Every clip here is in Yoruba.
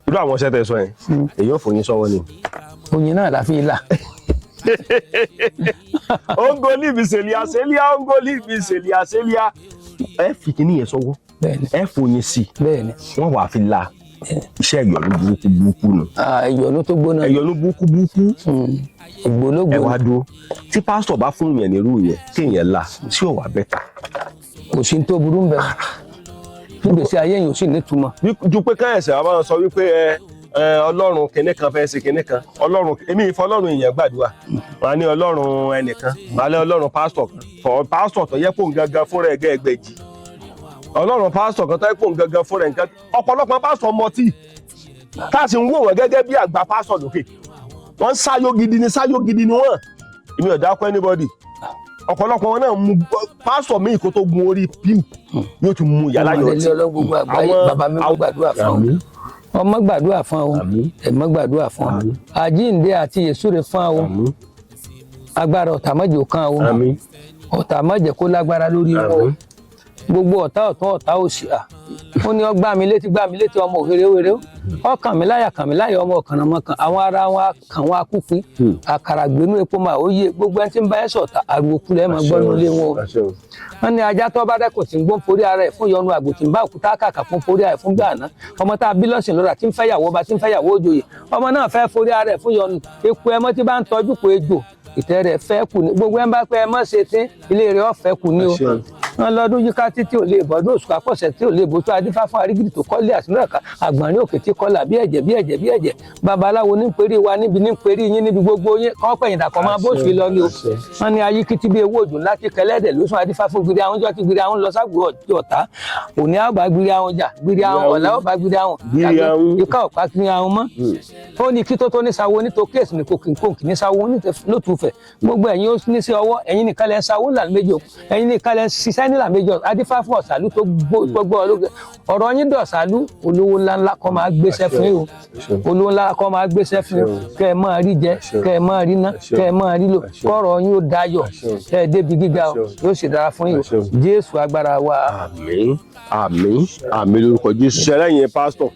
Irú àwọn iṣẹ́ tẹ́ sọ yẹn, èyí ò fòyín sọ́wọ́ ni. Oyin náà la fi là. Ongoli biselia selia, ongoli biselia selia. Ẹ fi kíní yẹn sọ́wọ́. Bẹ́ẹ̀ni. Ẹ fòyín sí i. Bẹ́ẹ̀ni. Wọ́n wàá fi la iṣẹ́ ìyọ̀nù burúkú burúkú nù. Ah, ìyọnu tó gbóná. Ìyọ̀nù burúkú burúkú. Ògbólógbò. Ẹ wá dúró, tí pásítọ̀ bá fún yẹn nírú yẹn kéèyàn la tí ò wá better? Kò sí tó burú ń bẹ, nígbèsí ayé yìí ò sì nítumọ̀. Ju pé káyọ̀sẹ̀ wa máa sọ wípé ẹ ọlọ́run kinní kan fẹ́ ṣe kinní kan, ọlọ́run èmi ìfọ ọlọ́run èèyàn gbàdúrà wọn á ní ọlọ́run ẹnìkan, wọn á ní ọlọ́run pásítọ̀ kan, fọ pásítọ̀ tó yẹ kó ń gangan fúnra ẹ̀ gẹ́gbẹ̀jì, ọlọ́run pásítọ̀ kan tó yẹ kó ń gangan fúnra ẹ̀ nǹkan. Ọ̀pọ̀lọpọ̀ pásítọ̀ mọtì tá a sì ń wò wọ́n gẹ́gẹ́ bí àgbà pásítọ̀ lókè, wọ́n ń sáyó gidi ni, sáyó gidi ni wọ́n. Èmi ò dákọ́ anybody. Ọ̀pọ̀lọpọ̀ wọn náà mú. Pásítọ̀ míì, kó tó gun orí píù, yóò tún mú yàrá yọ̀. Ọmọdé ọlọ́run gbogbo àgbáyé, bàbá mi gbàdúrà fún ọ, ọmọ gbàdúrà fún ọ, ẹ̀mọ́ gbàdúrà fún ọ, àjíǹde àti yèsúre fún ọ, agbára ọ̀tá má jẹ́ ó kàn o, Àmín. Ọ̀tá má jẹ́ kó lágbára lórí wọn o. Àmín. Gbogbo ọ̀tá ọ̀tún, ọ̀tá òsì, à ó ní ọ gbá mi létí, gbá mi létí, ọmọ òhèrè òhèrè, ọ kàn mí láyà, kàn mí láyà, ọmọ ọ̀kànrànmọ́kàn, àwọn ara wọn kàn wọn akúpin àkàrà gbénú epo máa ó yé. Gbogbo ẹni tí ń bá ẹ sọ̀tà, àrùn òkú lẹ́ẹ̀ máa gbọ́ nílé wọn o. Wọ́n ní ajá tó bá dẹ́kun tí ń gbó ń forí ara ẹ̀ fún yọnu, àgbò tí ń bá òkúta kàkà fún forí ara ẹ̀ fún gbààná. Ọmọ tá a bí lọ́sìn lọ́ra tí ń fẹ́yàwó ọba, tí ń fẹ́yàwó òjòyè, ọmọ náà fẹ́ forí ara ẹ̀ fún yọnu. Eku ẹmọ tí bá ń tọ́jú kó ejò, ìtẹ́ rẹ̀ fẹ́ kù ní. Gbogbo ẹ̀ ń bá pẹ́ ẹ mọ́ ṣe tí ilé rẹ̀ ọ̀fẹ́ kù ní o. Wọn lọ́dún yíká títí ò lè bọ́dún oṣù kápọ̀sẹ̀ tí ò lè bójú, adífá fún arígìdì tó kọ́lé àtúnú ẹ̀ka àgbọ̀nrín òkè tí kọlà bí ẹ̀jẹ̀ bí ẹ̀jẹ̀ bí ẹ̀jẹ̀. Babaláwo ní perí wa níbi, ní perí yín níbi, gbogbo yín kọ́ pẹ̀yìn dàkọ́ máa bó sí lọ ni o. Wọn ní ayíkítí bí ewé òjò ńlá tí kẹlẹ́dẹ̀ ló sún, adífá fún gbiri àwọn jọ tí gbiri àwọn lọ ságbó ọ̀tá òní àbá gbiri àwọn jà gbiri àwọn ọ̀là ọ̀bá gbiri àwọn Gbiri àwọn. Iká ọ̀pá gbiri àwọn mọ́. Ó ní kí tó tó ní sawo ní tó kéèsì ní kòkìnkòkì ní sawo ní lótùfẹ̀. Gbogbo ẹ̀yin ó ní sí ọwọ́, ẹ̀yin nìkan lẹ́ ń sawo ńlá méjì o, ẹ̀yin nìkan lẹ́ ń ṣiṣẹ́ nílà méjì o. Adífá fún ọ̀sàlú tó gbọ́ ológe ọ̀rọ̀ yín dọ̀sàlú, olówó ńláńlá kọ́ máa gbéṣẹ́ fún yín o, olówó ńlá kọ́ máa gbéṣẹ́ fún yín, kẹ́ ẹ máa rí jẹ, kẹ́ ẹ máa rí ná, kẹ́ ẹ máa rí lò, kọ́rọ̀ yín ó dayọ̀, kẹ́ ẹ débi gíga o. Yóò sì dára fún yín o. Jésù agbára wa. Àmín, àmín, àmín lórúkọ Jésù. Sẹlẹyìn pásítọ̀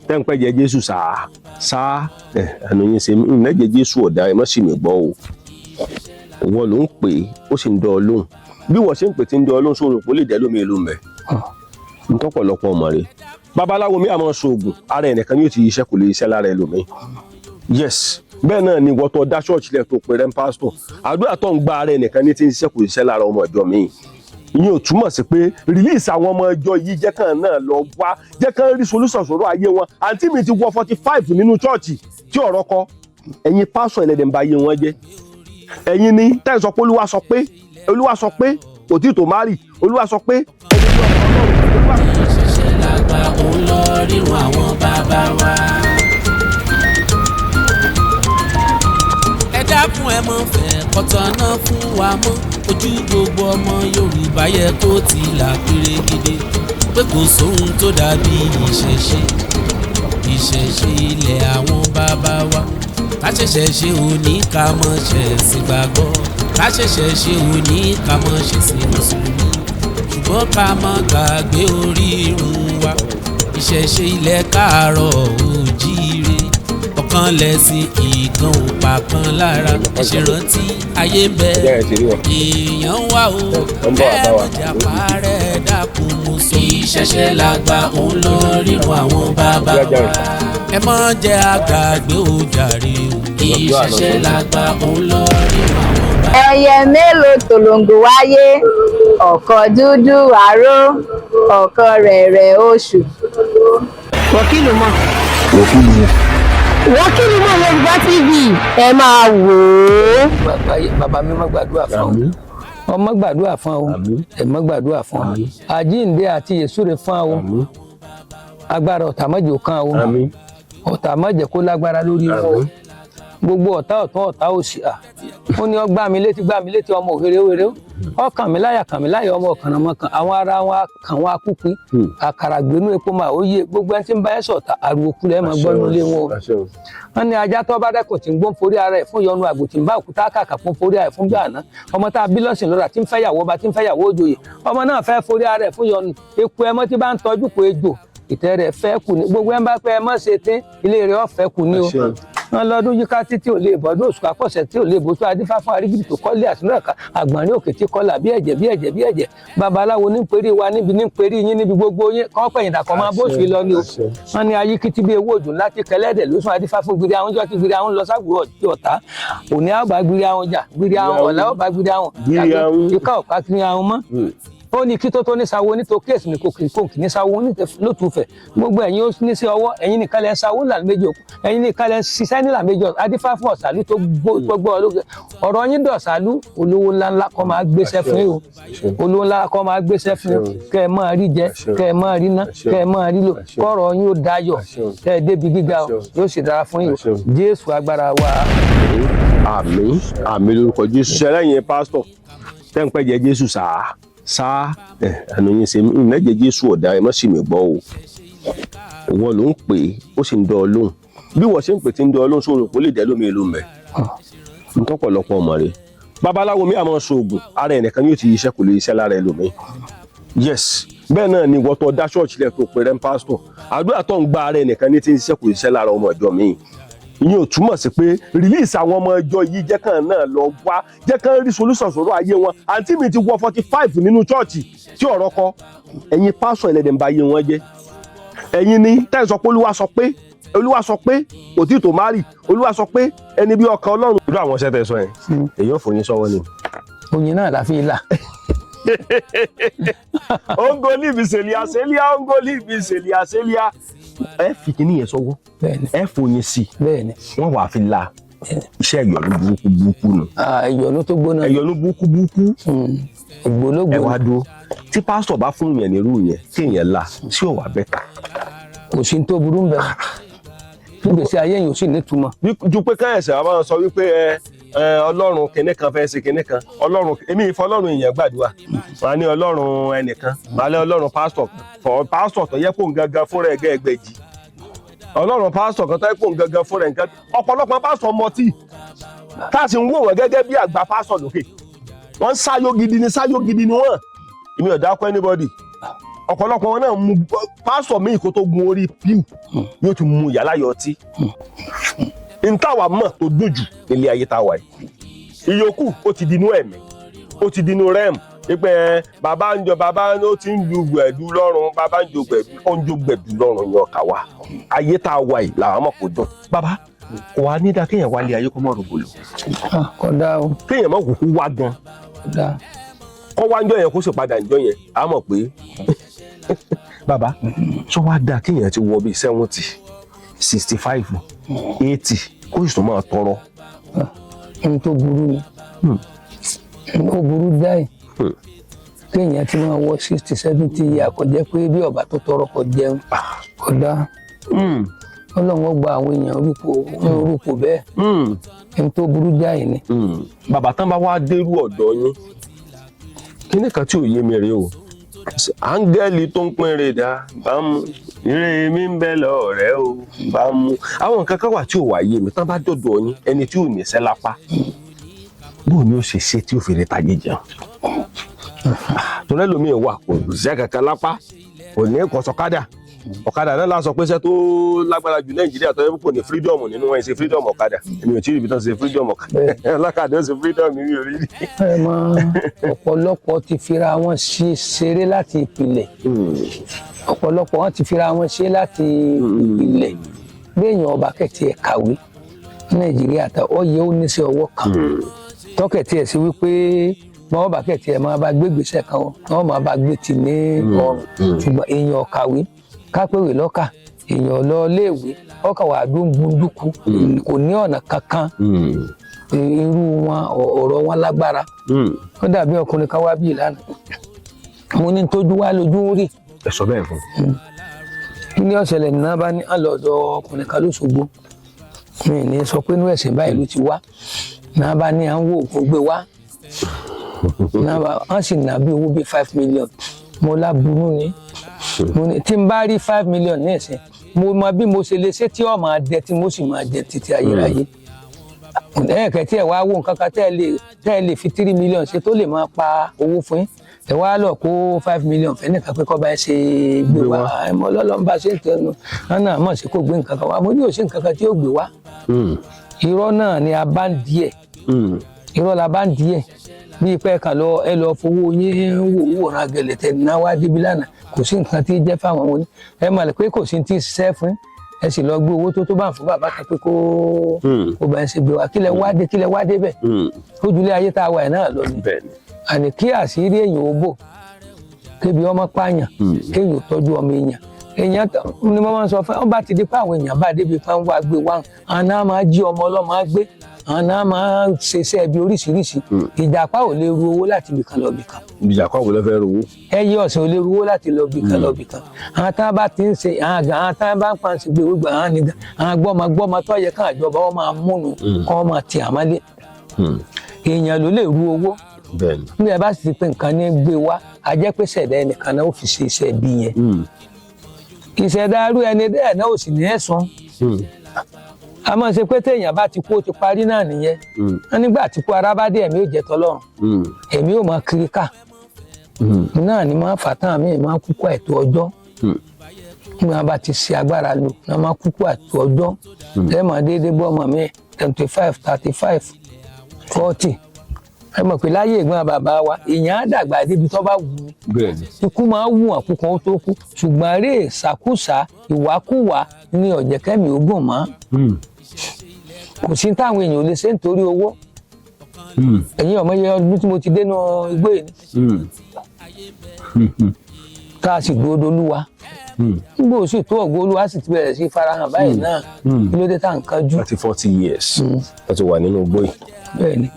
tẹ́ ń pẹ́ jẹ Jésù sáá sáá, ẹ ẹnu yín ṣe ń lẹ́jẹ̀ Jésù ọ̀dà, ẹ má sì mí gbọ́ o. Ìwọ ló ń pè é, ó sì ń dán ọ lóhùn. Bí wọ́n ṣe ń pè tí ń dán ọ lóhùn, sóòrò kó lè dẹ́ lómi ìlú mẹ́ ntọ́pọ̀lọpọ̀ ọmọ rẹ. Babaláwo mi àmọ́ ṣoògùn ara ẹnìkan yóò ti iṣẹ́, kò lè iṣẹ́ lára ẹlòmíì. Yes, bẹ́ẹ̀ náà ni ìwọ tó dá ṣọ́ọ̀ṣì lẹ̀ tó pèrè ń pásítọ̀, àdúrà tó ń gba ara ẹnìkan ní ti ń ṣiṣẹ́, kò ṣiṣẹ́ lára ọmọ ìjọ míì. Ìyẹn ò túmọ̀ sí pé release àwọn ọmọ ìjọ yìí, jẹ́ kàn náà lọ wá, jẹ́ kàn rí solution sọ̀rọ̀ ayé wọn. Àǹtí mi ti wọ 45 nínú church tí ọ̀rọ̀ kọ. Ẹ̀yin pásítọ̀ ẹlẹ́dẹ̀ ń ba ayé wọn jẹ́. Ẹ̀yin ni tẹ́ ẹ sọ pé Olúwa sọ pé, Olúwa sọ pé kò tí ì tó má rì, Olúwa sọ pé ẹni tí ọkọ Ọlọ́run, Olúwa Ìṣẹ̀ṣẹ̀ làgbà, òun lọ rírun àwọn bàbá wa. Ẹ dákun, ẹ mọ̀ fẹ́ kọ́tàná fún wa mọ́. Ojú gbogbo ọmọ Yorùbá yẹ kó ti là pérégedé pé kò sóhun tó dàbí ìṣẹ̀ṣe. Ìṣẹ̀ṣe ilẹ̀ àwọn bàbá wa. Ká ṣẹ̀ṣẹ̀ ṣe òní, ká mọ̀ ṣẹ̀sìn gbàgbọ́. Ká ṣẹ̀ṣẹ̀ ṣe òní, ká mọ̀ ṣẹ̀sìn mùsùlùmí, ṣùgbọ́n ká má gbàgbé orírun wa. Ìṣẹ̀ṣe ilẹ̀ káàárọ̀ oòjíire, ọ̀kan lẹ̀sìn, ìkan ò pa kan lára. Ẹ ṣe rántí ayé ń bẹ, Jẹ́ ẹ ti rí wọn. Èèyàn wà o. Ó ń bọ̀ wá bá wa. Ẹ mọ̀jà parẹ́, dákun mo sọ. Ìṣẹ̀ṣe làgbà, òun lọ rírun àwọn bàbá wa. Ẹ má jẹ́ àgbàgbé o jàre o. Ìṣẹ̀ṣe làgbà, òun lọ rírun àwọn bàbá. Ẹyẹ mélòó tòlóǹgò wáyé? Ọ̀kan dúdú aró, ọ̀kan rẹ̀rẹ̀ oṣù. Wọ́kìlù mọ̀. Wọ́kìlù mọ̀ Yorùbá TV, ẹ máa wò ó. Bàbá mi má gbàdúrà fún ọ, ọmọ gbàdúrà fún ọ, ẹ̀mọ́ gbàdúrà fún ọ, àjíǹde àti yèsúre fún ọ, agbára ọ̀tá má jẹ́ ó kàn o, Àmín. Ọ̀tá má jẹ́ kó lágbára lórí wọn o. Gbogbo ọ̀tá ọ̀tún, ọ̀tá òsì, à ó ní ọ gbá mi létí, gbá mi létí, ọmọ òhèrè òhèrè, ọkàn mi láyà, kàn mí láyà, ọmọ ọ̀kànrànmọ́kàn, àwọn ara wọn kàn wọn akúpin àkàrà gbénú epo máa ó yé. Gbogbo ẹni tí ń bá ẹ sọ̀tà, àrùn òkú lẹ́ẹ̀ máa gbọ́ nílé wọn o. Wọ́n ní ajá tó bá dẹ́kun tí ń gbó ń forí ara ẹ̀ fún yọnu, àgbò tí ń bá òkúta kàkà fún forí ara ẹ̀ fún gbààná. Ọmọ tá a bí lọ́sìn lọ́ra tí ń fẹ́yàwó ọba, tí ń fẹ́yàwó òjòyè, ọmọ náà fẹ́ forí ara ẹ̀ fún yọnu. Eku ẹmọ tí bá ń tọ́jú kó ejò. Ìtẹ́ rẹ̀ fẹ́ kù ní gbogbo ẹ̀ ń bá pẹ́ ẹ mọ́ ṣe tín, ilé rẹ̀ ọ̀fẹ́ kù ní o. Àṣẹ. Wọn lọ́dún yíká títí ò lè bọ́dún oṣù kápọ̀sẹ̀ tí ò lè bó tó adífá fún arígìdì tó kọ́lé àtinú ẹ̀ka àgbọ̀nrín òkè tí kọ́là bí ẹ̀jẹ̀ bí ẹ̀jẹ̀ bí ẹ̀jẹ̀. Babaláwo ní perí wa níbi, ní perí yín níbi gbogbo yín kọ́ pẹ̀yìn dàkọ́ máa bó sí lọ ni o. Àṣẹ. Wọn ní ayíkítí bí ewé òjò láti kẹlẹ́dẹ̀ lóṣùn adífá fún gbiri àwọn jọ́ tí gbiri àwọn lọ ságbó ọ̀tá òní àbá gbiri àwọn jà gbiri àwọn ọ̀la ọ̀bá gbiri àwọn Gbiri àwọn. ìka ọ̀ká kiri àwọn mọ́. Ó ní kí tó tó ní sawo ní tó kéèsì ní kòkì kòkì ní sawo ní lótùfẹ̀. Gbogbo ẹ̀yin ó ní sí ọwọ́ ẹ̀yin nìkan lẹ́ ń sawo ńlá méjì òkú, ẹ̀yin nìkan lẹ́ ń ṣiṣẹ́ nílà méjì ọ̀sán. Adífá fún ọ̀sàlú tó gbogbo ọlọ́gẹ ọ̀rọ̀ yín dọ̀sàlú. Olówó ńláńlá kọ́ máa gbéṣẹ́ fún yín o. Olówó ńlá kọ́ máa gbéṣẹ́ fún yín, kẹ́ ẹ máa rí jẹ, kẹ́ ẹ máa rí ná, kẹ́ ẹ máa rí lò, kọ́rọ̀ yín ó dayọ̀, kẹ́ ẹ débi gíga o. Yóò sì dára fún yín o. Jésù agbára wa. Àmín, àmín lórúkọ Jésù. Ṣẹlẹ́yìn pásítọ̀ tẹ́ ń pẹ́jẹ Jésù sáá sáá, ẹnu yín ṣe ìnẹ́jẹ Jésù ọ̀dà, ẹ má sì mí gbọ́ o. Ìwọ ló ń pè é, ó sì ń dán ọ lóhùn. Bí wọ́n ṣe ń pè tí ń dán ọ lóhùn, sóòrò kó lè dẹ́ lómi ìlú mẹ́ ntọ́pọ̀lọpọ̀ ọmọ rẹ̀. Babaláwo mi àmọ́ ṣoògùn ara ẹnìkan yóò ti iṣẹ́, kò lè iṣẹ́ lára ẹlòmíì. Yes, bẹ́ẹ̀ náà ni ìwọ tó dá ṣọ́ọ̀ṣì lẹ̀ tó pè rẹ́ ń pásítọ̀, àdúrà tó ń gba ara ẹnìkan ní ti ń ṣiṣẹ́, kò ṣiṣẹ́ lára ọmọ ìjọ míì. Ìyẹn ò túmọ̀ sí pé release àwọn ọmọ ìjọ yìí, jẹ́ kàn náà lọ wá, jẹ́ kàn rí solution sọ̀rọ̀ ayé wọn. Àǹtí mi ti wọ 45 nínú chọ́ọ̀chì tí ọ̀rọ̀ kọ. Ẹ̀yin pásítọ̀ ẹlẹ́dẹ̀ ń ba ayé wọn jẹ́. Ẹ̀yin ni tẹ́ ẹ̀ sọ pé Olúwa sọ pé, Olúwa sọ pé kò tí ì tó má rì, Olúwa sọ pé ẹni bí ọkàn Ọlọ́run. Irú àwọn iṣẹ́ tẹ́ sọ yẹn, èyí ò fòyín sọ́wọ́ ni. Oyin náà la fi là. Ongoli biselia selia, ongoli biselia selia. Ẹ fi kíní yẹn sọ́wọ́. Bẹ́ẹ̀ni. Ẹ fòyín sí i. Bẹ́ẹ̀ni. Wọ́n wàá fi la iṣẹ́ ìyọ̀nù burúkú burúkú nù. Ah, ìyọnu tó gbóná. Ẹ̀yọ̀nù burúkú burúkú. Ògbólógbò. Ẹ wá dúró, tí pásítọ̀ bá fún yẹn nírú yẹn kí yẹn la sí, ò wá bẹ́tà? Kò sí ní tó burú ń bẹ, nígbèsí ayé yìí ò sì nítumọ̀. Ju pé káyọ̀sẹ̀ wa máa sọ wípé ẹ ẹ Ọlọ́run kinní kan fẹ́ ṣe kinní kan, Ọlọ́run èmi ìfọ Ọlọ́run èèyàn gbàdúrà wà ní Ọlọ́run ẹnìkan wà ní Ọlọ́run pásítọ̀ fọ pásítọ̀ tó yẹ kó ń gangan fúnra ẹ̀ gẹ́gbẹ̀jì, Ọlọ́run pásítọ̀ kan tó yẹ kó ń gangan fúnra ẹ̀ nǹkan. Ọ̀pọ̀lọpọ̀ pásítọ̀ mọtí tá a sì ń wò wọ́n gẹ́gẹ́ bí àgbà pásítọ̀ lókè, wọ́n ń sáyó gidi ni, sáyó gidi ni wọ́n. Èmi ò dákọ́ anybody. Ọ̀pọ̀lọpọ̀ wọn náà mú. Pásítọ̀ míì kó tó gun orí pew yóò ti mu yàrá yọ ọtí. Ntàwa mọ̀ tó dùn jù nílé ayé tá a wà yìí, ìyókù ó ti dinú ẹ̀mí, ó ti dinú rẹ́ẹ̀mù pípẹ́. Bàbá ń jọ bàbá ó ti ń lu gbẹ̀dú lọ́rùn, bàbá ń jo gbẹ̀dú, ó ń jo gbẹ̀dú lọ́rùn yan ọ̀kà wa. Ayé tá a wà yìí làwọn mọ̀ kó dùn. Bàbá kò wá ní dáa kéèyàn wálé ayé kó mọ̀ rògbòlò? Ah, kódà o. Kéèyàn mọ̀ kúkú wá gan. Kódà. Kọ́ wá ń jọ yẹn, kó sì padà ń jọ yẹn, á mọ̀ pé bàbá sọ wá dáa kéèyàn ti wọ bíi 70, 65, 80, kó sì tún máa tọrọ? Ohun tó burú ni, ó burú jáì kéèyàn ti máa wọ 60, 70 yìí àkọjẹ pé bí ọba tó tọrọ kọ jẹun. Kódà, Ọlọ́run ó gba àwọn èèyàn orúkọ orúkọ bẹ́ẹ̀. Ohun tó burú jáì ni. Bàbá, tán bá wá dérú ọ̀dọ̀ yín, kíní kan tí ò yé mi rèé o. Áńgẹ́lì tó ń pín rè dá bá mú ire mi ń bẹ lọ́rẹ́ o bá mú. Àwọn nǹkan kan wà tí ò wá yé mi. Tán bá dọ̀dọ̀ yín, ẹni tí ò níṣẹ́ lápá, bóun ni ó ṣe ṣe tí ò fi lè tajé jẹun? Torí ẹlòmíì wà, kò ṣiṣẹ́ kankan lápá, kò ní kọ̀sọ̀kadà, ọ̀kadà náà la sọ pé iṣẹ́ tó lágbára jù Nàìjíríà tó yẹ kó ní freedom nínú wọn ṣe freedom ọ̀kadà. Èmi ò tí ì rí ibi tó ń ṣe freedom ọ̀kadà, ọlọ́kadà ó ṣe freedom, mi ò rí rí. Ẹ mọ, ọ̀pọ̀lọpọ̀ ti fira wọn ṣe ṣeré láti ìpìlẹ̀. Ọ̀pọ̀lọpọ̀ wọn ti fira wọn ṣe láti ìpìlẹ̀. Béèyàn ọba kẹ̀tì ẹ̀ kàwé ní Nàìjíríà tá ọ yẹ ó ní sí ọwọ́ kan tọkẹ̀tì ẹ̀ sí wípé wọn bá kẹ̀tì ẹ̀ máa bá gbé gbèsè kan, wọn máa bá gbé tì ní ọrùn. Ṣùgbọ́n èèyàn kàwé, kápẹ́wé lọ́kà, èèyàn lọ léèwé, ọkà wà dúngbùndúkú, kò ní ọ̀nà kankan, irú wọn ọ̀rọ̀ wọn lágbára. Ó dàbí ọkùnrin kan wá bí ìlànà, mo ní tójú wá lójú ń rí. Ẹ sọ bẹ́ẹ̀ fún un. Kí ni ọ̀sẹ̀lẹ̀ nínú bá ní àlọ́dọ̀ ọkùnrin kan lóṣogbo, mi ní sọ pé inú ẹ̀sìn báyìí ló ti wá náà, bá ní à ń wo òògùn gbé wá náà, bá wọ́n sì ná bí owó bíi 5 million. Mo láburú ni, mo ní tí n bá rí 5 million ní ìsìn, mo mọ bí mo ṣe lè ṣe tí ọ̀ máa dẹ, tí mo sì máa jẹ títí ayérayé. Ẹ̀ẹ̀kẹ́ tí ẹ̀ wá wò nǹkan kan tẹ́ ẹ lè fi 3 million ṣe tó lè máa pa owó fún yín. Ẹ wá lọ kó 5 million fẹ́nìkan pé kọ́ bá ẹ ṣe gbé Gbé wá. wá. Ẹ mọ ọlọ́lọ́ ń bá ṣe ń tẹnu wọn náà mọ̀ sí kó gbé nǹkan kan wá. Mo ní ò sí nǹkan kan tí yóò gbé wá. Irọ́ náà ni a bá ń díẹ̀. Irọ́ la bá ń díẹ̀ bí pé kàn lọ, ẹ lọ fowó yín wò wòran gẹ̀lẹ́tẹ̀ náà wá débi lánàá. Kò sí nǹkan tí ń jẹ́ fáwọn oní ẹ mọ̀ pé kò sí ti ń ṣiṣẹ́ fún ẹ, sì lọ gbé owó tó bá ń fún bàbá kan pé kó bá ń ṣe gbé wá. Kílẹ̀ wá dé, kílẹ̀ wá débẹ̀? Ojúlé ayé tá a wà yìí náà lọ ni. Bẹ́ẹ̀ni. Àní kí àṣírí èèyàn ó bò, kébi ọmọ pààyàn, kéèyàn ó tọ́jú ọmọ èèyàn. Èèyàn ni mo máa ń sọ fún ọ, bá ti di pé àwọn èèyàn bá débi kan wá gbé wá, àwọn náà máa jí ọmọ ọlọ́mọ á gbé, àwọn náà máa ń ṣiṣẹ́ ibi oríṣiríṣi. Ìjàpá ò lè ru owó láti ibìkan lọ ibìkan. Ìjàpá wo ló fẹ́ rówó? Ẹyẹ ọ̀sìn ò lè ru owó láti lọ ibìkan lọ ibìkan. Àwọn tá a bá ti ń ṣe àwọn àgbà, àwọn tá a bá ń pa ṣe gbé gbogbo àwọn nìkan, àwọn gbọ́mọ gbọ́mọ tó yẹ káà ìjọba wọn máa múnu kọ́ wọn máa ti àmọ́lé. Èèyàn ló lè ru owó. Bí ẹ bá sì ti pé nǹkan ní gbé wá, a jẹ́ pé ṣẹ̀dá ẹnìkan náà ó fi ṣe iṣẹ́ bí yẹn. Ìṣẹ̀dá arú ẹni bẹ́ẹ̀ náà ò sì ní ẹ̀sùn. A máa ṣe pé téèyàn bá ti kú, ó ti parí náà nìyẹn. Wọ́n nígbà tí kú ara bá dé, ẹ̀mí ò jẹ́ tọ́lọ́run, ẹ̀mí ò máa kiri ká náà ni máa fà tán àmì máa kúkú àìtó ọjọ́. Nígbà wọn bá ti ṣe agbára lò náà, máa kúkú àìtó ọjọ́. Ẹ máa déédéé gbọ́ ọmọ mi 25, 35, 40. Ẹ mọ̀ pé láyé ìgbọ́n bàbá wa, èèyàn á dàgbà débi tó bá wù ú. Ikú máa ń wù wọ́n kúkan ó tó kú, ṣùgbọ́n eré ìsàkúsà, ìwákúwà ní ọ̀jẹ̀kẹ́mi ogún mọ́. Kò sí táwọn èèyàn ò lè ṣe nítorí owó. Ẹ̀yin ọmọ yẹn, ọdún tí mo ti dénú igbó yìí tá a sì dúró dolúwa, nígbà ó sì tó ògo Olúwa sì ti bẹ̀rẹ̀ sí farahàn báyìí náà, kí ló dé tá à ń kánjú? Láti 40 years láti wà nínú igbó yìí. Bẹ́ẹ̀ ni.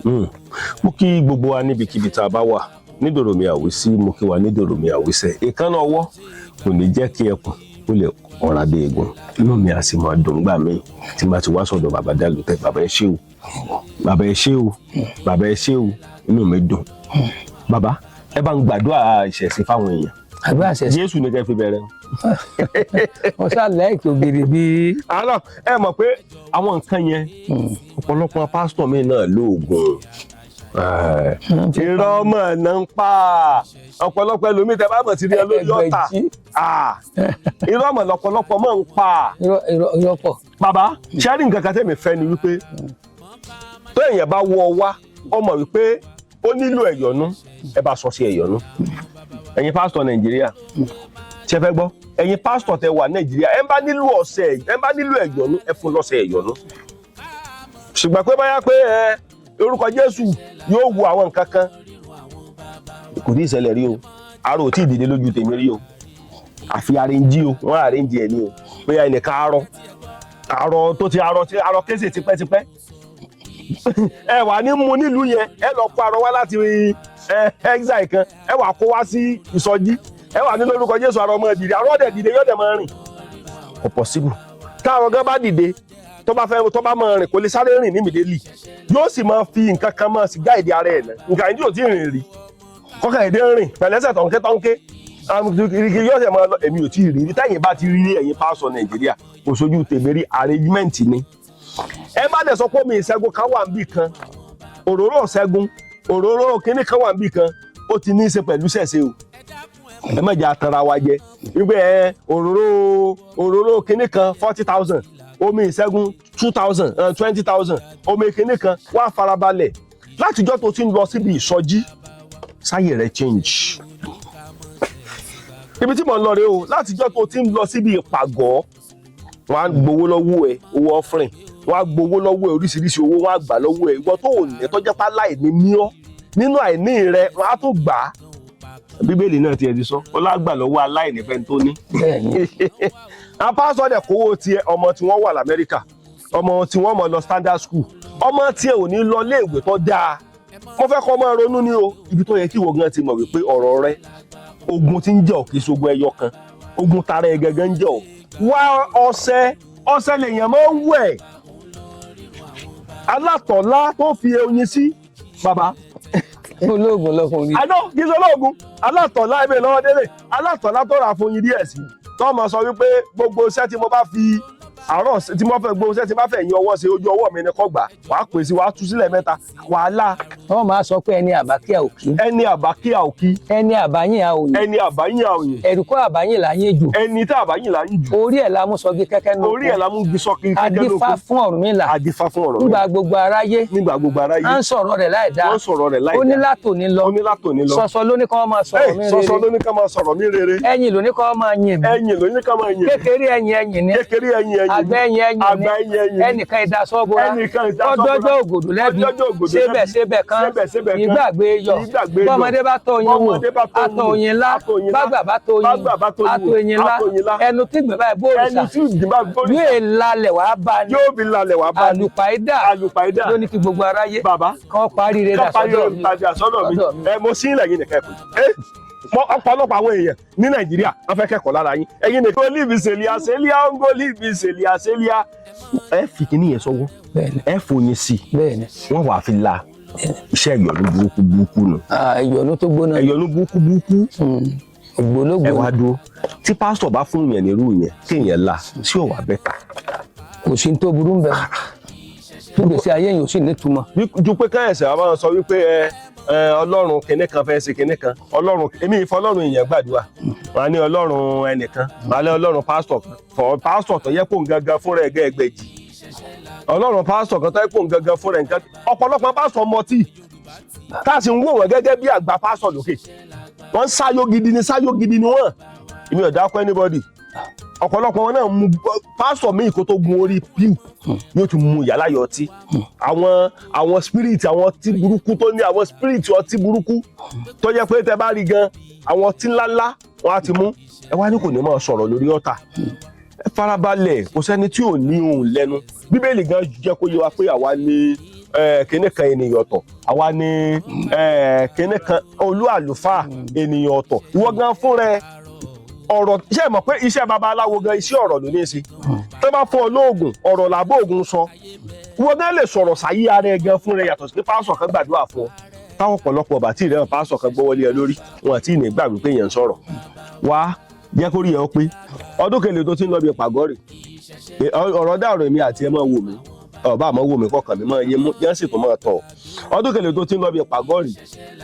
Mo kí gbogbo wa níbikíbi tá a bá wà nídòrò mi àwísí, mo kí wa nídòrò mi àwísẹ. Ìkànnà ọwọ́ kò ní jẹ́ kí ẹkùn ó lè ọ̀rá dé egun. Inú mi á sì máa dùn gbà mí tí n bá ti wá sọ̀dọ̀ bàbá Dálùtẹ̀. Bàbá, ẹ ṣé o. Bàbá, ẹ ṣé o. Bàbá, ẹ ṣé o. Inú mi dùn. Bàbá, ẹ bá ń gbàdúrà ìṣẹ̀sìn fáwọn èèyàn. Àdúrà ṣẹ̀ṣẹ̀. Jésù ní kẹ́ fi bẹ̀rẹ̀. Wọ́n sá lẹ́ẹ̀kì ògiri bíi. Àlọ́ ẹ mọ̀ pé àwọn nǹkan yẹn, ọ̀pọ̀lọpọ̀ pásítọ̀ mi náà lóògùn irọ́ mọ̀ náà ń pa ọ̀pọ̀lọpọ̀ ẹlòmíì tẹ bá mọ̀ sí rí ẹ lórí ọ̀tà. Ẹgbẹ̀jì. Irọ́ mọ̀ lọ́pọ̀lọpọ̀ mọ̀ ń pa. Irọ́, irọ́, irọ́ pọ̀. Bàbá, ṣẹ́rí nǹkan kan tẹ̀mí fẹ́ ni wípé tó èèyàn bá wọ ọ wá, ọmọ wípé ó nílò ẹ̀yọ̀nú, ẹ bá sọ sí ẹ̀yọ̀nú. Ẹ̀yin pásítọ̀ Nàìjíríà, ṣe fẹ́ gbọ́? Ẹ̀yin pásítọ̀ tẹ wà Nàìjíríà, ẹ bá nílò ọ̀sẹ̀, ẹ bá nílò ẹ̀yọ̀nú, ẹ fún lọ́sẹ̀ ẹ̀yọ̀nú. Ṣùgbọ́n pé báyà pé ẹ orúkọ Jésù yóò wo àwọn nǹkan kan, kò tí ì ṣẹlẹ̀ rí o. Aró ò tí ì dìde lójú tèmi rí o. Àfi arrange o, wọ́n arrange ẹ̀ ní o. Bóyá ẹnìkan arọ arọ tó ti arọ tí arọ kése tipẹ́tipẹ́, ẹ wà ní mu nílùú yẹn, ẹ lọ kó arọ wá láti ẹ exile kan, ẹ wà kó wá sí ìsọjí, ẹ wà ní lórúkọ Jésù, arọ ọmọ dìde, arọ dẹ̀ dìde, yóò dẹ̀ máa rìn. Kò possible. Táwọn gan bá dìde, tó bá fẹ́, tó bá máa rìn, kò lè sáré rìn ní immediately. Yóò sì máa fi nǹkan kan máa sì guide ara ẹ̀ náà. Nǹkan yìí yóò tí ì rìn rí kọ́kàn èdè ń rìn pẹ̀lẹ́sẹ̀ tọ̀nkẹ́ tọ̀nkẹ́ yóò sì máa lọ. Èmi ò tí ì rí rí. Táyìn bá ti rí ẹ̀yin pásọ̀ Nàìjíríà, kò sójú tèmi rí. Arrangement ni. Ẹ bá dẹ̀ sọ pé omi ìṣẹ́gun kan wà níbì kan, òróró ìṣẹ́gun, òróró kínní kan wà níbì kan, ó ti ní í ṣe pẹ̀lú ṣẹ̀ṣẹ̀ o. Ẹ má jẹ́ àtàrà wa jẹ wípé ẹ òróró kínní kan 40,000, omi ìṣẹ́gun 2,000, 20,000, omi kínní kan. Wá farabalẹ̀. Látijọ́ tó ti ń lọ síbi ìsọjí, sáyè rẹ̀ change. Ibi tí mò ń lọ rèé o. Látijọ́ tó ti ń lọ síbi ìpàgọ́, wọ́n á gbowó lọ́wọ́ ẹ, owó offering, wọ́n á gbowó lọ́wọ́ ẹ, oríṣiríṣi owó wọ́n á gbà lọ́wọ́ ẹ. Ìwọ tó ò ní, tó jẹ́ pá láìní ní ọ́, nínú àìní rẹ wọ́n á tún gbà á. Bíbélì náà tiẹ̀ ti sọ, ó lágbà lọ́wọ́ aláìní fẹ́ni tó ní. Bẹ́ẹ̀ ni. Àwọn pásítọ̀ dẹ̀ kówó tiẹ̀. Ọmọ tí wọ́n wà lamẹ́ríkà, ọmọ tí wọ́n mọ̀ lọ standard school, ọmọ tiẹ̀ ò ní lọ léèwé tó dáa. Mo fẹ́ kọ́ máa ronú ní o. Ibi tó yẹ kí ìwọ gan ti mọ̀ wípé ọ̀rọ̀ rẹ, ogun tí ń jẹ́ ò kì í ṣogun ẹyọ kan, ogun tara ẹ gangan ń jẹ́ ò. Wá ọṣẹ, ọṣẹ lèèyàn máa ń wẹ̀, alátọ̀lá tó fi oyin sí, bàbá. Olóògùn lọkùnrin. Àná kì í ṣe olóògùn, alátọ̀lá ibẹ̀ lọ́wọ́ délé, alátọ̀lá tó rà fún oyin díẹ̀ sí, tó mọ̀ sọ wípé gbogbo iṣẹ́ tí mo bá fi àárọ̀ tí mo fẹ́, gbogbo iṣẹ́ tí mo bá fẹ́ yin ọwọ́ ṣe, ojú ọwọ́ mi ni kò gbà. Wàá pèsè, wàá tú sílẹ̀ mẹ́ta, wàhálà. Wọ́n máa sọ pé ẹni àbákí a ò kí. Ẹni àbákí a ò kí. Ẹni àbáyìn a ò yìn. Ẹni àbáyìn a ò yìn. Ẹ̀rùkọ́ àbáyìn là yín jù. Ẹni tá àbáyìn là ń jù. Orí ẹ̀ la mú sọgi kẹ́kẹ́ nù. Orí ẹ̀ la mú sọ́kì kẹ́kẹ́ lóko. Adífá fún Ọ̀rúnmìlà. Adífá fún Ọ̀rúnmìlà. Nígbà gbogbo aráyé. Nígbà gbogbo aráyé. À ń sọ̀rọ̀ rẹ̀ láì dáa. Wọ́n sọ̀rọ̀ rẹ̀ láì dáa. Ó ní látòní lọ. Ó ní látòní lọ. Sọ̀sọ̀ ló ní kí wọ́n máa sọ̀rọ̀ mi rere. Sọ̀sọ̀ ló ní ká máa sọ̀rọ̀ mi rere. Ẹ̀yìn ló ní kí wọ́n máa yìn mí. Ẹ̀yìn ló ní ká máa yìn mí. Kékeré ẹ̀yìn ẹ̀yìn ni. Kékeré ẹ̀yìn ẹ̀yìn ni. Àgbẹ̀ ẹ̀yìn ẹ̀yìn ni. Àgbà ẹ̀yìn ẹ̀yìn ni. Ẹnìkan ìdásọ́bora. Ẹnìkan ìdásọ́bora. Ọdọ́jọ́ ògòdò lẹ́bi. Ọdọ́jọ́ ògòdò lẹ́bi. Sébẹ̀ sébẹ̀ kan. Sébẹ̀ sébẹ̀ kan. Ìgbàgbé yọ. Ìgbàgbé yọ. Bọ́mọdé bá tọ́ oyin wò. Bọ́mọdé bá tọ́ Atọ́ oyin ńlá. Atọ́ oyin ńlá. Bágbà bá tọ́ oyin. Bágbà bá tọ́ oyin. Atọ́ oyin ńlá. Atọ́ oyin ńlá. Ẹnu tí ìgbẹ́ báyìí bóòrùsà. Ẹnu tí ìgbín bá bóòrùsà. Yóò lalẹ̀ wá bá ní. Yóò fi lalẹ̀ wá bá ní. Àlùpàídà. Àlùpàídà. Ló ní kí gbogbo aráyé. Bàbá. Kán parí rẹ̀ Kán parí dà rẹ̀ dà sọ́dọ̀ mi. Sọ́dọ̀ mi. Ẹ mo sí ilẹ̀ yìí nìkan ẹ̀kọ́. Ẹ mọ ọ̀pọ̀lọpọ̀ àwọn èèyàn ní Nàìjíríà wọ́n fẹ́ kẹ́kọ̀ọ́ lára yín. Ẹ̀yin nìkan líbi sèlíà sèlíà ń gò líbi sèlíà sèlíà. Ẹ fi kíní yẹn sọ́wọ́. Bẹ́ẹ̀ni. Ẹ fòyin sí i. Bẹ́ẹ̀ni. Wọ́n wàá fi la iṣẹ́ ìyọ̀nù burúkú burúkú nù. Ìyọ̀nù tó gbóná. Ìyọ̀nù burúkú burúkú. Ògbólógbò. Ẹ wá dúró. Tí pásítọ̀ bá fún yẹn nírú yẹn kéèyàn la sí òwà bẹ́tà. Kò sí tó burú ń bẹ. Nígbèsí ayé yìí ò sì nítumọ̀. Ju pé káyọ̀sẹ̀ wa máa sọ wípé ẹ Ọlọ́run kinní kan fẹ́ ṣe kinní kan, Ọlọ́run èmi ìfọ Ọlọ́run èèyàn gbàdúrà, wà á ní Ọlọ́run ẹnìkan, wà á ní Ọlọ́run pásítọ̀ kan, fọ pásítọ̀ tó yẹ kó ń gangan fúnra ẹ̀ gẹ́gbẹ̀jì, Ọlọ́run pásítọ̀ kan tó yẹ kó ń gangan fúnra ẹ̀ nǹkan. Ọ̀pọ̀lọpọ̀ pásítọ̀ mọtí tá a sì ń wò wọ́n gẹ́gẹ́ bí àgbà pásítọ̀ lókè, wọ́n ń sáyó gidi ni, sáyó gidi ni wọ́n. Èmi ò dákọ́ anybody. Ọ̀pọ̀lọpọ̀ wọn náà mú pásítọ̀ míì kó tó gun orí píù yóò ti mu yàrá yọ ọtí, àwọn spirit, àwọn ọtí burúkú tó ní, àwọn spirit ọtí burúkú tó jẹ́ pé tẹ bá rí gan àwọn ọtí ńláńlá wọn á ti mú. Ẹ wá ní kò ní máa sọ̀rọ̀ lórí ọ̀tà. Ẹ farabalẹ̀, kò sẹ́ni tí ò ní ohùn lẹ́nu. Bíbélì gan jẹ́ kó yé wa pé àwa ní kinní kan ènìyàn ọ̀tọ̀, àwa ní kinní kan olú àlùfáà ènìyàn ọ̀tọ̀. Ìwọ gan fúnra ẹ ọ̀rọ̀ ṣe mọ̀ pé iṣẹ́ babaláwo gan iṣẹ́ ọ̀rọ̀ ló ní í ṣe. Tó bá fún ọ lóògùn ọ̀rọ̀ làbó ògùn sọ. Wọ́n gan lè sọ̀rọ̀ sáyé ara ẹ gan fún rẹ, yàtọ̀ sí pé pásọ̀ kan gbàdúrà fún ọ. Táwọn ọ̀pọ̀lọpọ̀ bàtí rẹ̀ pásọ̀ kan gbọ́wọ́lé ẹ lórí wọn àti ìní gbàgbé pé èèyàn ń sọ̀rọ̀. Wá jẹ́ kó rí ẹ ó pé ọdún kele tó ti ń lọ bí pàgọ́ rè ọ̀rọ̀ dàrọ̀ èmi àti ẹ máa wò mí, ọba àmọ́ wò mí kọkàn mi máa yín mú yẹn sì tún máa tọ̀. Ọdún kele tó ti ń lọ bí pàgọ́ rè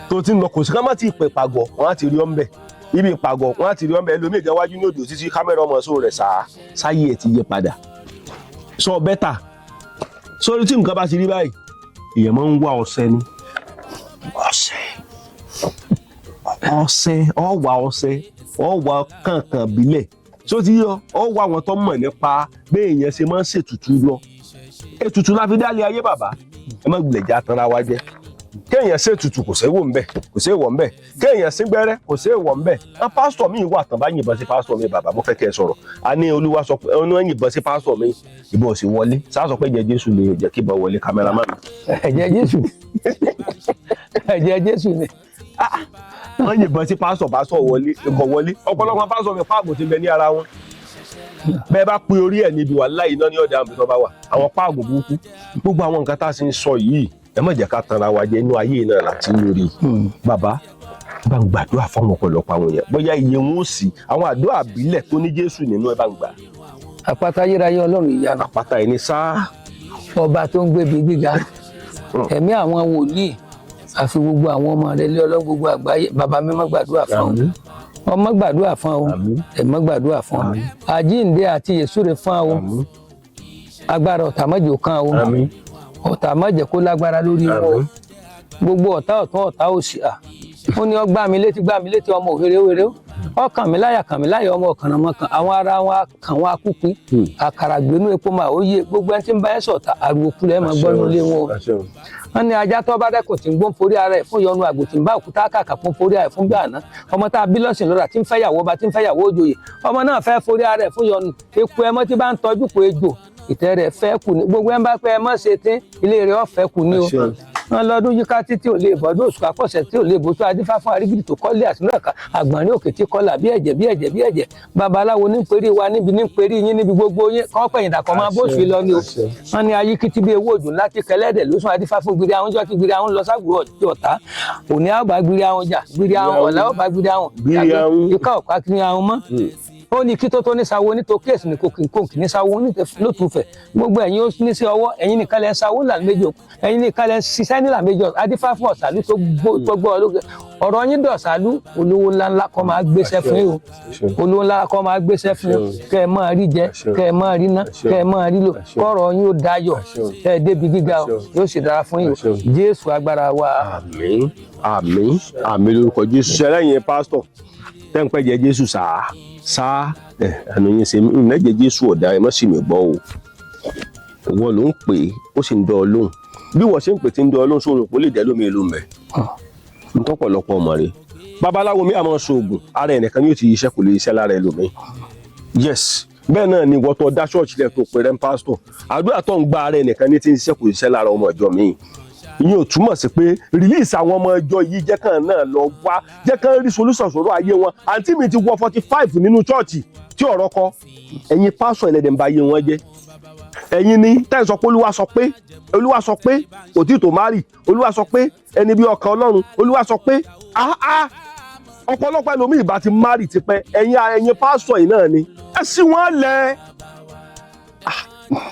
tó ti ń lọ, kò sí ká má ti pè pàgọ́ wọn á ti rí ọ́ ń bẹ̀ ibi ìpàgọ́ wọn á ti rí ọmọ ẹlòmíì gan wájú ní òdò títí kámẹ́rà ọmọ sóò rẹ̀ sáá sáyé ẹ̀ ti yé padà. Sọ bẹ́tà sórí tí nǹkan bá ti rí báyìí èèyàn máa ń wá ọṣẹ ni, ọṣẹ ọṣẹ ọwà ọṣẹ ọwà kànkàn bílẹ̀ tó ti yọ ọwà àwọn tó mọ̀ nípa bí èèyàn ṣe máa ń ṣètùtù lọ. Ètùtù la fi dálé ayé bàbá, ẹ má gbìlẹ̀ já tanra wa jẹ. Kéèyàn ṣètùtù kò séwò ńbẹ, kò séwò ńbẹ. Kéèyàn síngbẹ́rẹ́ kò séwò ńbẹ. Á pásítọ̀ mi wà tán bá yìnbọn sí pásítọ̀ mi, bàbá mo fẹ́ kẹ́ ẹ sọ̀rọ̀. A ní Olúwa sọ pé ọ̀nà yìnbọn sí pásítọ̀ mi, ìbọn ò sì wọlé. Sáà sọ pé ẹ̀jẹ̀ Jésù lè jẹ́ kí ìbọn wọlé kámẹ́rámán mi. Ẹ̀jẹ̀ Jésù, ẹ̀jẹ̀ Jésù ni. Wọ́n yìnbọn sí pásítọ̀, pásítọ̀ wọlé, ikọ̀ wọlé. Ọ̀pọ̀lọpọ̀ pásítọ̀ mi páàgùn ti bẹ ní ara wọn. Bẹ́ẹ̀ bá pe orí ẹ̀ níbi wà láì iná ní ọ̀dà àmì tó bá wà. Àwọn páàgùn burúkú. Gbogbo àwọn nǹkan tá a sì ń sọ yìí, ẹ má jẹ́ ká tanra wa jẹ, inú ayé náà láti lórí. Bàbá bá ń gbàdúrà fáwọn ọ̀pọ̀lọpọ̀ àwọn èèyàn, bóyá iye wọn ò sí àwọn àdúrà àbílẹ̀ tó ní Jésù nínú, ẹ bá ń gbà. Àpáta ayérayé Ọlọ́run ìyanu. Àpáta ẹni sáá. Ọba tó ń gbébi gíga, ẹ̀mí àwọn wòlíì, àfi gbogbo àwọn ọmọ rẹ lé Ọlọ́run gbogbo àgbáyé. Bàbá mi má gbàdúrà fún ọ, ọmọ gbàdúrà fún ọ, ẹ̀mọ́ gbàdúrà fún ọ, àjíǹde àti yèsúre fún ọ, agbára ọ̀tá mọ́jọ kan o, ọ̀tá má jẹ́ kó lágbára lórí wọn o, gbogbo ọ̀tá ọ̀tún ọ̀tá òsì. À ó ní ọ gbá mi létí, gbá mi létí, ọmọ òhèrè òhèrè ó ọkàn mi láyà, kàn mí láyà, ọmọ ọ̀kànrànmọ́kàn. Àwọn ara wọn kàn wọn akúkú àkàrà gbénú epo máa ó yé gbogbo ẹni tí ń bá ẹ sọ̀tà àrùn òkú lẹ́ẹ̀ máa gbọ́ nílé wọn o. Wọ́n ní ajá tó bá dẹ́kun tí ń gbó ń forí ara ẹ̀ fún yọnu, àgbò tí ń bá òkúta kàkà fún forí ara ẹ̀ fún bí àná. Ọmọ tá a bí lọ́sìn lọ́ra tí ń fẹ́yàwó ọba tí ń fẹ́yàwó òjòyè, ọmọ náà fẹ́ forí ara ẹ̀ fún yọnu. Eku ẹmọ tí bá ń tọ́jú kò ejò ìtẹ́ rẹ̀ fẹ́ kù ní gbogbo ẹ̀ ń bá pẹ́ ẹ mọ́ ṣe tí ilé rẹ̀ ọ̀fẹ́ kù ní o. Wọn lọ́dún yíká títí ò lè bọ́dún oṣù kápọ̀sẹ̀ tí ò lè bóṣù adífá fún arígìdì tó kọ́lé àtinú ẹ̀ka àgbọ̀nrín òkè tí kọ́là bí ẹ̀jẹ̀ bí ẹ̀jẹ̀ bí ẹ̀jẹ̀. Babaláwo ní perí wa níbi ní perí yín níbi gbogbo yín kọ́ pẹ̀yìn dàkọ́ máa bóṣù lọ ni o. Wọn ní ayíkítí bí ewé òjò ńlá tí kẹlẹ́dẹ̀ lóṣùn adífá fún gbiri àwọn jọ́ tí gbiri àwọn lọ ságbó ọ̀tá òní àbá gbiri àwọn jà gbiri àwọn ọ̀la ọ̀bá gbiri àwọn ikọ̀ ọ̀pá kiri àwọn mọ́. Ó ní kí tó tó ní sawo ní tó kíyèsí ní kòkì kòkì ní sawo ní lótùfẹ̀. Gbogbo ẹ̀yin ó ní sí ọwọ́, ẹ̀yin nìkan lẹ́ ń sawo ńlá méjì, ẹ̀yin nìkan lẹ́ ń ṣiṣẹ́ nílà méjì. Adífá fún ọ̀sàlú tó gbọ́ ológe ọ̀rọ̀ yín dọ̀sàlú. Olówó ńláńlá kọ́ máa gbéṣẹ́ fún yín o, olówó ńlá kọ́ máa gbéṣẹ́ fún yín, kẹ́ ẹ máa rí jẹ, kẹ́ ẹ máa rí ná, kẹ́ ẹ máa rí lò, kọ́rọ̀ yín ó dayọ̀, kẹ́ ẹ débi gíga o, yóò sì dára fún yín o. Jésù agbára wa. Àmín, àmín, àmín lórúkọ Jésù. Ṣẹlẹ́yìn pásítọ̀ tẹ́ ń pẹ́jẹ Jésù sáá sáá, ẹnu yín ṣe mí ìnẹ́jẹ Jésù ọ̀dà, ẹ má sì mí gbọ́ o. Wọ́n ló ń pè é, ó sì ń dán ọ lóhùn. Bí wọ́n ṣe ń pè tí ń dán ọ lóhùn, sóòrò kó lè dẹ́ lómi ìlú mẹ́ ntọ́pọ̀lọpọ̀ ọmọ rẹ̀. Babaláwo mi àmọ́ ṣoògùn ara ẹnìkan yóò ti iṣẹ́, kò lè iṣẹ́ lára ẹlòmíì. Yes, bẹ́ẹ̀ náà ni ìwọ tó dá ṣọ́ọ̀ṣì lẹ̀ tó pè rẹ́ ń pásítọ̀, àdúrà tó ń gba ara ẹnìkan ní ti ń ṣiṣẹ́, kò ṣiṣẹ́ lára ọmọ ìjọ míì. Ìyẹn ò túmọ̀ sí pé release àwọn ọmọ ìjọ yìí, jẹ́ kàn náà lọ wá, jẹ́ kàn rí solution sọ̀rọ̀ ayé wọn. Àǹtí mi ti wọ 45 nínú chọ́ọ̀chì tí ọ̀rọ̀ kọ. Ẹ̀yin pásítọ̀ ẹlẹ́dẹ̀ ń ba ayé wọn jẹ́. Ẹ̀yin ni tẹ́ ẹ̀ sọ pé Olúwa sọ pé, Olúwa sọ pé kò tí tó má rì, Olúwa sọ pé ẹni bí ọkàn Ọlọ́run, Olúwa sọ pé áá. Ọ̀pọ̀lọpọ̀ ẹlòmíì bá ti má rì tipẹ́. Ẹ̀yin pásítọ̀ yìí náà ni ẹ sí wọn lẹ̀,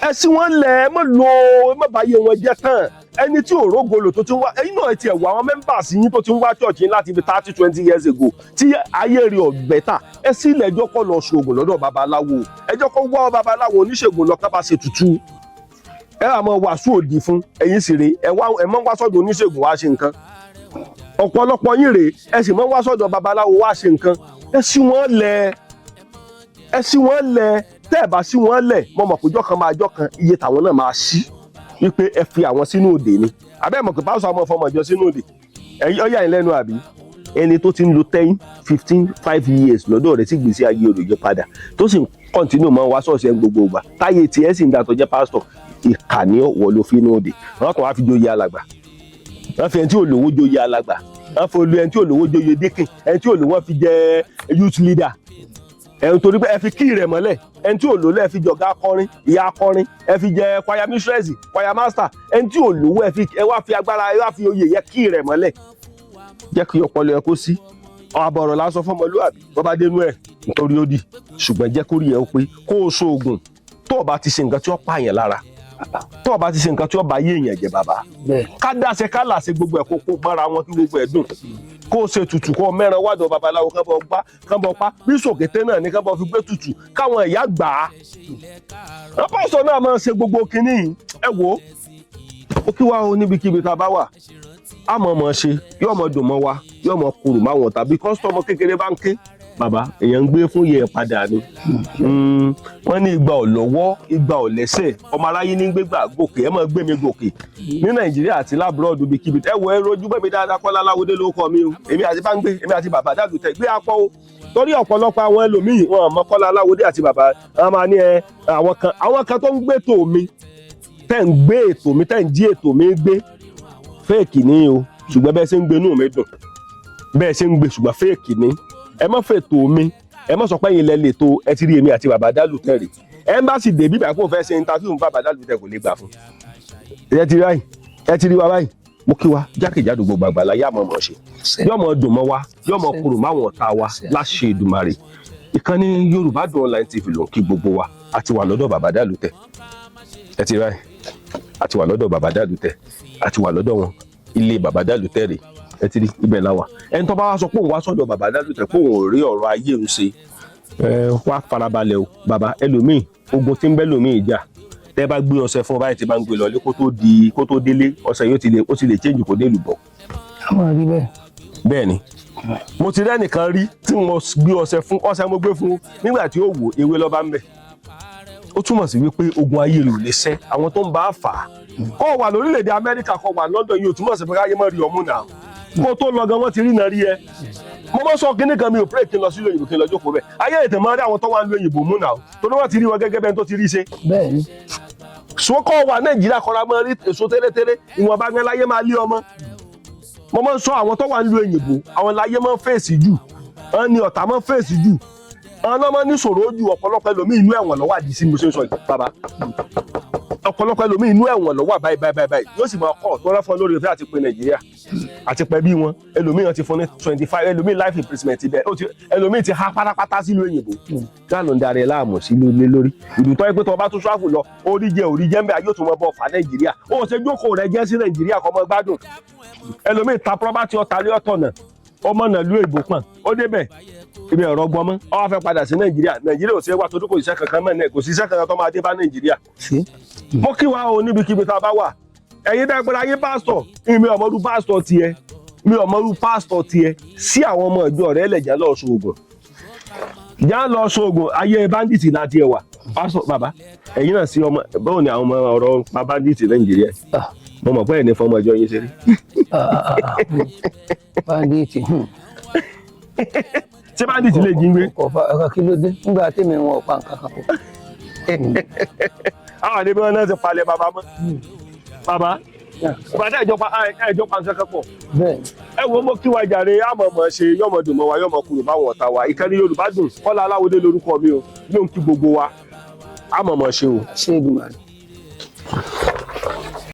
ẹ sí wọn lẹ̀, ẹ má lo, ẹ má bá ayé wọn jẹ́ tán. Ẹni tí ò rógolo tó ti ń wá, ẹ̀yin náà ti ẹ̀ wọ àwọn members yín tó ti ń wá church yín láti ibi 30, 20 years ago tí ayé rí ọ̀gbẹ́ta, ẹ sí ilẹ̀, ẹjọ́ kọ́ lọ ṣoògùn lọ́dọ̀ babaláwo, ẹjọ́ kọ́ wá babaláwo oníṣègùn lọ kábà ṣe tutù. Ẹ wà máa wàásù òdì fún ẹ̀yin sì rè, ẹ wá, ẹ máa wá sọ́dọ̀ oníṣègùn wá ṣe nǹkan. Ọ̀pọ̀lọpọ̀ yín rèé, ẹ sì máa wá sọ́dọ̀ babaláwo wá ṣe nǹkan. Ẹ sí wọn lẹ̀, ẹ sí wọn lẹ̀. Tẹ́ ẹ bá sí wọn lẹ̀, mo mọ̀ pé ọjọ́ kan máa jọ́ kan iye tàwọn náà máa ṣí wípé ẹ fi àwọn sínú òde ni. Àbẹ́ mọ̀ pé pásítọ̀ àwọn ọmọ ìjọ sínú òde ẹ̀yìn ọ̀yà yín lẹ́nu, àbí ẹni tó ti ń lo 10, 15, 5 years lọ́dọ̀ rẹ̀ tí gbèsè ayé rẹ̀ yí padà, tó sì ń continue mọ́ wá ṣọ́ọ̀ṣì ẹ̀ ń gbogbo ìgbà táyé tiẹ̀ sì ń da, tó jẹ́ pásítọ̀, ìkànnì ọ̀wọ́ ló fi inú òde. Wọ́n kàn wá fi joyè alàgbà, wọ́n fi ẹni tí ò lówó joyè alàgbà, wọ́n fi olú ẹni tí ò lówó joyè deacon, ẹni tí ò lówó fi jẹ youth leader ẹni torí pé ẹ fi kí rẹ̀ mọ́lẹ̀. Ẹni tí ò lówó ẹ fi jọ̀gá akọrin, ìyá akọrin, ẹ fi jẹ choir mistress, choir master. Ẹni tí ò lówó ẹ fi, ẹ wá fi agbára, ẹ wá fi oyè yẹ kí rẹ̀ mọ́lẹ̀. Jẹ́ kí ọpọlọ ẹ kó sí àbọ̀rọ̀ lásán fọmọlúwàbí bọ́ bá dénú ẹ̀ nítorí ó di. Ṣùgbọ́n jẹ́ kó rí ẹ ó pé kó o so oògùn tó o bá ti ṣe nǹkan tí ó pààyàn lára, tó o bá ti ṣe nǹkan tí ó bá yé èèyàn jẹ, bàbá. Ká dáṣe ká làṣe gbogbo ẹ̀ kó kó mọ́ra wọn kí gbogbo ẹ̀ dùn, kó o ṣe tutù, kó o mẹ́ran wádọ̀ babaláwo kán bọ́ gbá, kán bọ́ pa bí sòkété náà ní kán bọ́ fi gbé tutù káwọn ẹ̀yà gbà á. Wọ́n pásítọ̀ náà máa ń ṣe gbogbo kinní yìí. Ẹ wò ó, ó kí wá o níbikíbi tá a bá wà, á mọ̀ mọ̀ ṣe, yóò mọ̀ dùn mọ́ wa, yóò mọ̀ kúrò máwọn tàbí customer kékeré bá ń ké. Bàbá èèyàn ń gbé fún yẹ padà ni. Wọ́n ní igba ò lọ́wọ́, igba ò lẹ́sẹ̀, ọmọ aráyé ní gbégbà gòkè. Ẹ máa gbé mi gòkè ní Nàìjíríà àti l'abroad bíkíbi. Ẹ wọ, ẹ rojú bẹ́ẹ̀ mi dáadáa. Kọ́lá Aláwọ̀dé ló kọ́ mi o. Èmi àti Báńgbé, èmi àti bàbá Dàlùtẹ̀ gbé apọ́ o, torí ọ̀pọ̀lọpọ̀ àwọn ẹlòmíì wọn mọ Kọ́lá Aláwọ̀dé àti bàbá wọn máa ní ẹ àwọn kan tó ń gbé tò mi, tẹ́ ń gbé ètò mi, tẹ́ ń jí ètò mi gbé, fake ni o. Ṣùgbọ́n bẹ́ẹ̀ ṣe ń gbé, inú mi dùn bẹ́ẹ̀ ṣe ń gbé, ṣùgbọ́n fake ni. Ẹ má fètò mi, ẹ má sọ pé ẹ̀yin lẹ lè tó. Ẹ ti rí èmi àti bàbá Dálùtẹ̀ rè. Ẹ́mbáàsì dèbí bàbá kò fẹ́ ṣe interview fún bàbá Dálùtẹ̀, kò lè gbà fún. Ẹ ti rí báyìí, ẹ ti rí wa báyìí. Mo kí wa jákèjádò gbogbo àgbàlá. Yá mọ̀ mọ̀ ṣe, yóò mọ̀ dùn mọ́ wa, yóò mọ̀ kúrò máwọn ọ̀tá wa láṣẹ Èdùmàrè. Ìkànnì Yorùbá Dùn Online TV ló ń kí gbogbo wa. A ti wà lọ́dọ̀ bàbá Dálùtẹ̀. Ẹ ti rí báyìí, a ti wà lọ́dọ̀ bàbá Dálùtẹ̀, a ti wà lọ́dọ̀ wọn. Ilé bàbá Dálùtẹ̀ rè, ẹ ti rí, ibẹ̀ la wà. Ẹni tó bá wá sọ pé òun wá sọ́dọ̀ bàbá Dálùtẹ̀ pé òun ò rí ọ̀rọ̀ ayé òun ṣe, ẹ wá farabalẹ̀ o bàbá. Ẹlòmíì, ogun tí ń bẹ́ lòmíì jà, tẹ́ bá gbé ọṣẹ fún ọ báyìí, tí bá ń gbé lọlé, kó tó délé, ọṣẹ yóò ti lè, ó ti lè change kó dé lùbọ̀. Àwọn rí bẹ́ẹ̀. Bẹ́ẹ̀ ni, mo ti rẹ́nìkan rí tí mo gbé ọṣẹ fún, ọṣẹ mo gbé fún, nígbà tí ó wò, ewé lọ́ba ń bẹ̀. Ó túmọ̀ sí wípé ogun ayé rẹ̀ ò lè ṣẹ́. Àwọn tó ń bá a fà á, kó wà lórílẹ̀‐èdè Amẹ́ríkà, kó wà London yìí, ò túmọ̀ sí pé káyé má rí ọmú náà. Kó tó lọ gan, wọ́n ti rí náà rí ẹ. Mo mọ sọ kíní kan, mi ò pray kí n lọ sílùú òyìnbó kí n lọ jókòó bẹ́ẹ̀. Ayé ètò máa rí àwọn tó wà ń lu òyìnbó mú náà, torí wọ́n ti rí wọn gẹ́gẹ́ bẹ́ẹ̀ tó ti rí ṣe. Bẹ́ẹ̀ ni. Sókò wà Nàìjíríà kọ́ra máa rí èso tẹ́lẹ̀tẹ́lẹ̀, ìwọ̀nba gan láyé máa lé ọmọ. Mo máa ń sọ, àwọn tó wà ń lu òyìnbó, àwọn láyé máa ń fèsì jù, àwọn ni ọ̀tá máa ń fèsì jù, àwọn náà máa ń ní ṣòro jù. Ọ̀pọ̀lọpọ̀ ẹlòmíì, inú ẹ̀wọ̀n ló wà dì sí mo ṣe ń sọ yìí bàbá. Ọ̀pọ̀lọpọ̀ ẹlòmíì, inú ẹ̀wọ̀n ló wà báyìí báyìí báyìí, yóò sì máa kọ́ ọ̀tọ́ rẹ́fọ́ lórí ìfẹ́ àti pé Nàìjíríà. Àti pẹ̀bí wọn, ẹlòmíì ti fún ní 25, ẹlòmíì life imprisonment ibẹ̀ ó ti, ẹlòmíì ti há pátápátá sílùú òyìnbó. Kí ló ń darí ẹ láàmú sílùú ilé lórí ìlú tó yẹ pé tó o bá tún ṣáfù lọ, orí jẹ orí jẹ ń bẹ, ayé ò tún mọ bọ fà Nàìjíríà. Ó ṣe jókòó rẹ jẹ sí Nàìjíríà kọ́ mọ gbádùn. Ẹlòmíì ta property, ọ̀tá lé ọ̀tọ̀nà ọmọ náà lú èbó pọ̀n, ó débẹ̀ ibi ọ̀rọ̀ gbọmọ, ó wá fẹ́ padà sí Nàìjíríà. Nàìjíríà ò ṣe é wá torí kò síṣẹ́ kankan mọ́ náà, kò síṣẹ́ kankan tó máa dé bá Nàìjíríà. Sí. Mo kí wa o níbikíbi tá a bá wà. Ẹ̀yin dẹ́ pé ayé pásítọ̀, mi ò mọ̀rú pásítọ̀ tiẹ̀, mi ò mọ̀rú pásítọ̀ tiẹ̀ sí àwọn ọmọ ìjọ rẹ̀ lẹ̀ já lọ sóògùn, já lọ sóògùn. Ayé bandit láti ẹ̀ wà. Pásítọ̀ bàbá, ẹ̀yin náà sí ọmọ, báwo ni àwọn ọmọ ọ̀rọ̀ pa bandit Nàìjíríà? Ah. Mo mọ̀ pé ẹ̀ ní fọmọ ìjọ yín ṣeré. Ah, ah, ah, bandit. Ṣé bandit lè jí gbé? Kò fa ẹ̀ka, kí ló dé nígbà tèmi wọn ò pa nǹkan kan pọ̀. Àwọn àdébí wọn náà ti palẹ̀ bàbá mọ́. Bàbá bàtà ìjọba ẹjọba nǹkan kan pọ̀. Bẹ́ẹ̀. Ẹ wo, mo kí wa jàre. Àmọ́ mọ̀ ṣe yọmọ dùn mọ́ wa, yọmọ kúrò báwọn ọ̀tá wa. Ìkànnì Yorùbá Dùn, Kọ́lá Aláwọdé lórúkọ mi o, ló ń kí gbogbo wa. Àmọ́ mọ̀ ṣe o. Ṣé Èdùmàrè.